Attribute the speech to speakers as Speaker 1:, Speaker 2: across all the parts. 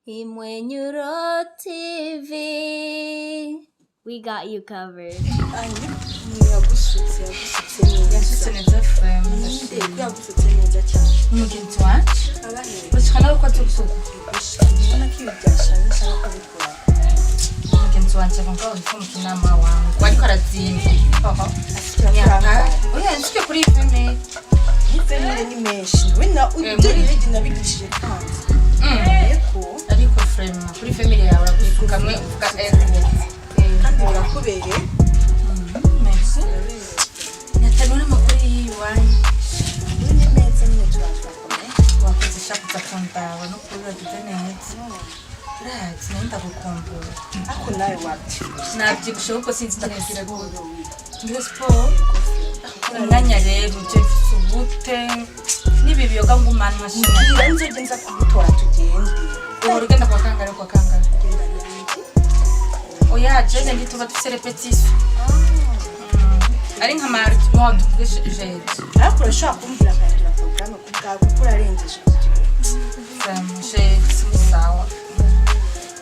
Speaker 1: Imwenyuro TV. We got you covered.
Speaker 2: Yagusutse, yagusutse neza.
Speaker 3: Yasutse neza frame.
Speaker 2: Ninde ko yagusutse neza cyane?
Speaker 3: Umugenzi wanje.
Speaker 2: Abahe?
Speaker 3: Bashika nawe ko azi gusuka.
Speaker 2: Ubona ko ibi byashaje, nshaka kubikora.
Speaker 3: Umugenzi wanje ava ngaho hepfo mu Kinama wangu ariko arazimba.
Speaker 2: Amafaranga.
Speaker 3: Oya, nshike kuri 20.
Speaker 2: 20 000 ni menshi we na ibyo ibindi nabigishije kandi yego.
Speaker 3: Ariko frame kuri 20 000 yawe uragusuka mwe uvuga ego.
Speaker 2: Kandi birakubereye.
Speaker 3: Merci. Nyatanu n'amakuru y'iwanyu?
Speaker 2: Ubu ni meza nyine, turakomeye.
Speaker 3: Wakoze shaka kuza kundaba no kuri, uragize neza. Urazi nayo ndagukumbura.
Speaker 2: Ariko nawe wabyibushye.
Speaker 3: Nabyibushe kuko sinzi ndakubwira gute. Ngire siporo umwanya rero uje mfise ubute n'ibi biyoga ngumanwa shima.
Speaker 2: Mbwira nzojye nza kugutora tugende.
Speaker 3: Uhora ugenda kwa kangahe, kwa kangahe?
Speaker 2: Genda yanjye.
Speaker 3: Oya, jene ntituba dufise répétition ari nka mardi, bon, tuvuge jeudi.
Speaker 2: Ariko urashobora kumbwira nkahindura porogaramu ku bwawe kuko urarengeje.
Speaker 3: Vraiment, jeudi ni sawa.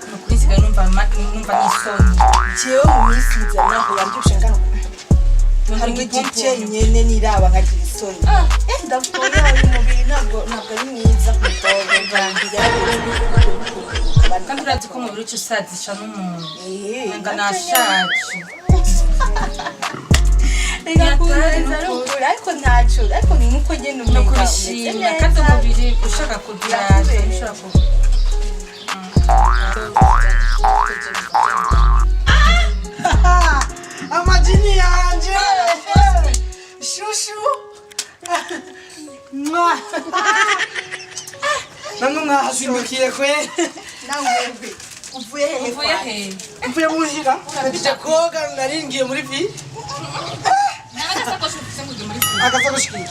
Speaker 3: Ni ukuri nsigaye numva n'isoni.
Speaker 2: Jewe mu minsi iza naho yambyibushe ngana uku hamwe igice nyene niraba nkagira isoni. Ndavuga oya, uyu mubiri ntabwo ari mwiza ku mukobwa.
Speaker 3: Kandi urazi ko umubiri uca usazisha n'umuntu. Nga nashaje.
Speaker 2: Bigakunezeza ari ukuri, ariko ntacyo, ariko ni nkuko nyene
Speaker 3: No
Speaker 2: umenga umeze
Speaker 3: kubishima kandi
Speaker 2: neza.
Speaker 3: Umubiri ushaka kugira
Speaker 2: Birakubereye.
Speaker 3: ushaka ku
Speaker 4: Amajini yanje shushu. Mwa. Namwe mwahazindukiye kwe?
Speaker 2: Nawe uvuye hehe?
Speaker 3: Uvuye he?
Speaker 4: Mvuye muhira, naje koga, nari ngiye muri vi.
Speaker 3: N'agasakoshi ufise ngo uje muri fi?
Speaker 4: Agasakoshi kiye,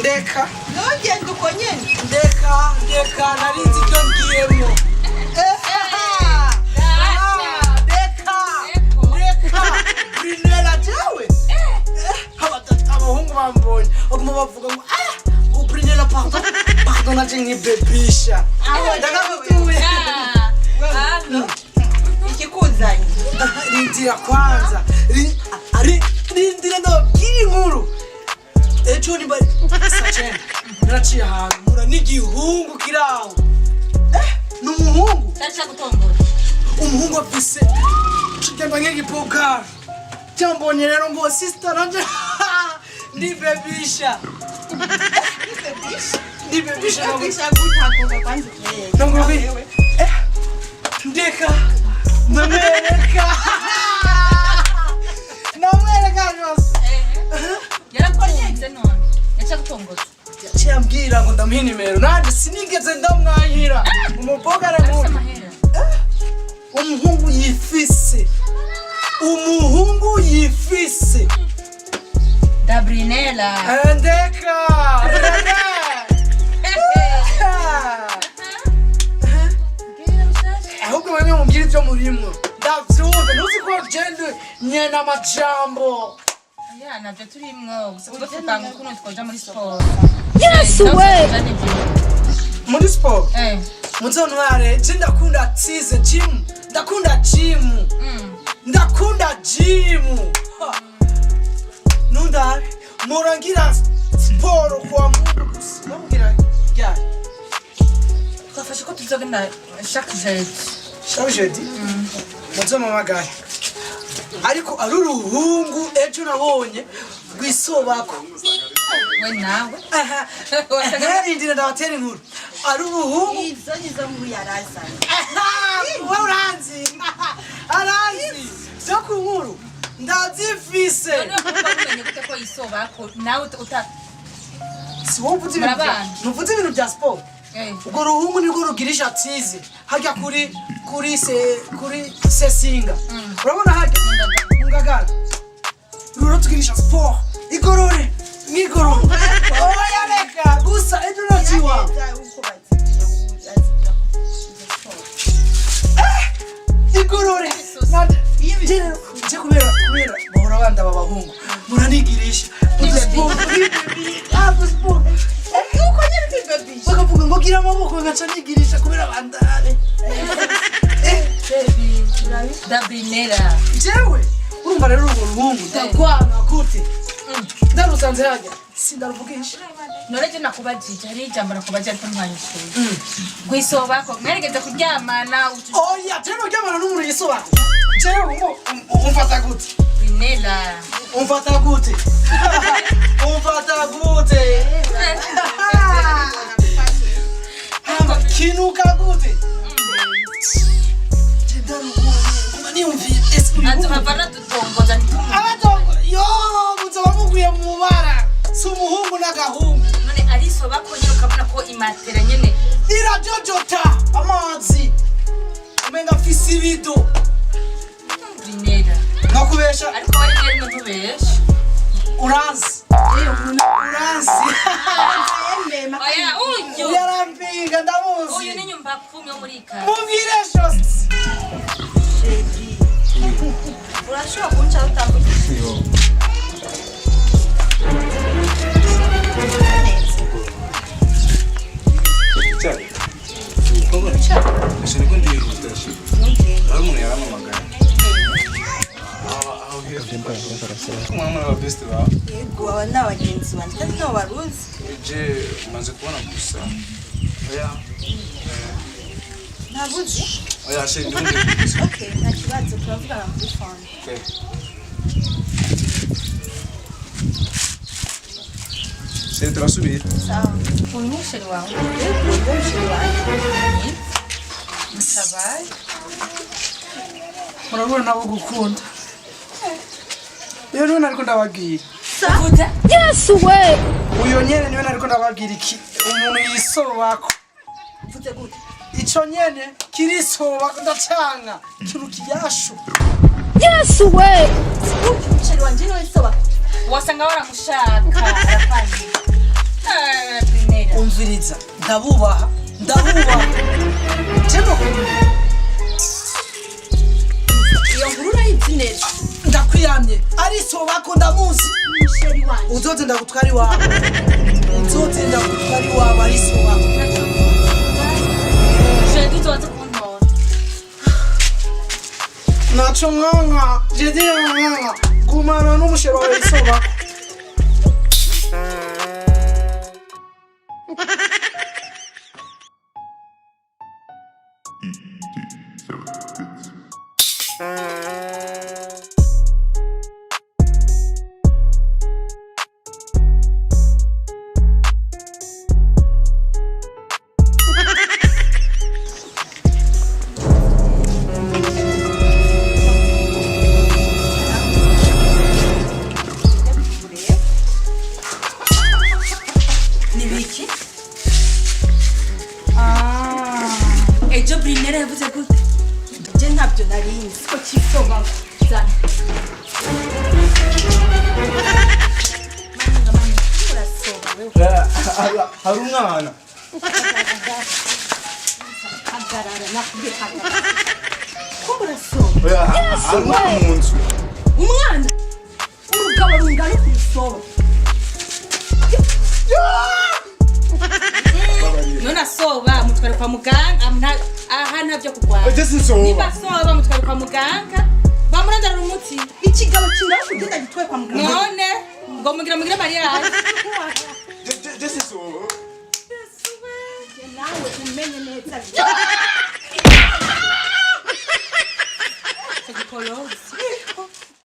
Speaker 4: ndeka.
Speaker 2: Ntugende uko nyene.
Speaker 4: Ndeka, ndeka, nari nzi ibyo ngiyemo. Ndeka, ndeka, Brinella jewe. Abahungu bambonye baguma bavuga ngo ah, ngo Brinella, pardon, pardon, naje nkibebisha ndakagutuye.
Speaker 2: Ikikuzanye?
Speaker 4: Rindira kwanza. Rindira ndababwira inkuru. Ejo nimba saa 9 naraciye ahantu mpura n'igihungu kiri aho. Ni umuhungu.
Speaker 3: Ndaca gutombora.
Speaker 4: Umuhungu afise kigenda nk'igipokari cyambonye rero ngo sister, nanje ndibebisha, ndibebisha.
Speaker 2: Bebisha gutagoga kwanza ikirere.
Speaker 4: Ndamubwira, ndeka ndamwereka, ndamwereka rwose.
Speaker 3: Yarakunze none yaca gutongoza?
Speaker 4: Yaciye ambwira ngo ndamuhe nimero, nanjye sinigeze ndamwahira umukobwa
Speaker 3: Afise
Speaker 4: arankunda.
Speaker 3: Amahera.
Speaker 4: Umuhungu yifise, umuhungu yifise.
Speaker 3: Dabrinela.
Speaker 4: Ndeka ndeka. Ahubwo bamwe mubwira ibyo murimwo ndavyumve, ntuzi ko jende nyena amajambo.
Speaker 3: Ya, navyo turimwo, gusa tuba tupanga ukuntu twoja muri siporo.
Speaker 1: Yes, we.
Speaker 4: Muri siporo?
Speaker 3: Eh.
Speaker 4: Muzontware je, ndakunda tize gym, ndakunda gym, ndakunda gym. Ha. Nundabe murangira siporo kwa Mungu gusa namubwira ryari?
Speaker 3: Twafashe ko tuzogenda chaque jeudi.
Speaker 4: Chaque jeudi muzomamagare, ariko ari uruhungu ejo nabonye rwisobako.
Speaker 3: We nawe.
Speaker 4: Rindira ndabatera inkuru, ari uruhungu.
Speaker 2: Izo nizo nkuru yarazanye.
Speaker 4: Wowe uranzi, aranzi zo ku nkuru ndazifise.
Speaker 3: None kuba umenye gute ko yisobako nawe uta
Speaker 4: Si wowe uvuze ibintu
Speaker 3: Murabana.
Speaker 4: Ntuvuze ibintu bya siporo?
Speaker 3: Eh.
Speaker 4: Urwo ruhungu nirwo rugirisha tize harya kuri se kuri sesinga, urabona harya mu Ngagara, ruratugirisha siporo igorore mwigorore. Oya, reka gusa ejo naciwa.
Speaker 2: Neza uko bazigiye azigira izo siporo.
Speaker 4: Igorore. Je kubera bahora bandaba abahungu, muranigirisha udusiporo,
Speaker 2: Uko nyene kwibebisha.
Speaker 4: Bakavuga ngo gira amaboko, nkaca nigirisha kubera bandare.
Speaker 3: Dabrinera.
Speaker 4: Jewe urumva rero urwo ruhungu ndagwana gute? Ndarusanze hajya sindaruvugisha.
Speaker 3: None je nakubajije, hari ijambo nakubajije ariko ntwanyishuye. Gwisobako mweregeze kuryamana.
Speaker 4: Oya, jewe uryamana n'umuntu yisobako? Jewe umfata gute?
Speaker 3: Brinera.
Speaker 4: Umfata gute? Umfata gute? Hama kinuka gute? Je ndarubonye nguma niyumviye ese uyu muhungu-
Speaker 3: Azohava nadutongoza ntitumu.
Speaker 4: Abatongo yo muzoba muguye mu mubara, si umuhungu n'agahungu.
Speaker 3: None arisobako nyene ukabona ko imatera nyene?
Speaker 4: Irajojota amazi umenga mfise ibido.
Speaker 3: Brinera.
Speaker 4: Nakubesha.
Speaker 3: Ariko wari mwari ntubesha.
Speaker 4: Uranzi, uranzi.
Speaker 3: Oya, uyu
Speaker 4: Yarampinga, ndamuzi.
Speaker 3: Uyu ni nyumba kumi yo muri ikara.
Speaker 4: Mubwire shosi.
Speaker 2: Urashobora kunca utavugisha?
Speaker 5: Cyane. Ese niko ndihuta shi. Hari umuntu yaramamagaye. Aho hepfo. Kumwe n'aba best bawe.
Speaker 2: Yego, aba ni abagenzi banjye kandi nabo baruzi.
Speaker 5: Je umaze kubona gusa. Oya.
Speaker 2: Ntabuzi.
Speaker 5: Oya she ndi ndihuta.
Speaker 2: Okay, nta kibazo, turavugana kuri phone.
Speaker 5: Okay. Se turasubira.
Speaker 2: Sawa.
Speaker 3: Uyu ni chéri wawe?
Speaker 2: Yego, ni chéri wanjye.
Speaker 3: Mutabaye.
Speaker 4: Murabona nabo gukunda rero niwe nariko ndababwira.
Speaker 3: Vuga.
Speaker 1: Yes way.
Speaker 4: Uyo nyene niwe nariko ndababwira, iki umuntu yisobako.
Speaker 2: Mvuze gute?
Speaker 4: Ico nyene kirisobako, ndacanga kiruka iyashu.
Speaker 1: Yes way.
Speaker 2: Chéri wanje niwe soba.
Speaker 3: Wasanga waramushaka arafanye. Ah, Brinera.
Speaker 4: Umviriza, ndabubaha, ndabubaha jeno.
Speaker 2: Iyo nkuru urayizi neza?
Speaker 4: Ndakwiyamye, arisobako, ndamuzi.
Speaker 2: Chéri wanje.
Speaker 4: Uzoze ndagutwara iwawe, uzoze ndagutwara iwawe, arisobako.
Speaker 3: Chéri, uzoze kuntora.
Speaker 4: Naco nkanka jedi nkanka gumana n'umushero wawe yisobako.
Speaker 3: Ni biki? Ejo Brinera yavuze gute?
Speaker 2: Je ntabyo narinzi ko kisoba.
Speaker 3: Zana.
Speaker 2: Urasoba wewe.
Speaker 5: Hari umwana.
Speaker 2: Hagarara, nakubwiye hagarara. Ko urasoba?
Speaker 5: Oya, hari umwana mu nzu.
Speaker 2: Umwana. Urugabo rungana kurusoba.
Speaker 3: None asoba mutware kwa muganga, aha ntabyo kurwara.
Speaker 5: Ese sinsoba.
Speaker 3: Niba asoba mutware kwa muganga bamurandarira umuti.
Speaker 2: Ikigabo kingana kugenda gitwaye kwa muganga.
Speaker 3: None ngo mugira mariage.
Speaker 5: Je sinsoba.
Speaker 2: Nawe umenye neza.
Speaker 3: Gikorozi.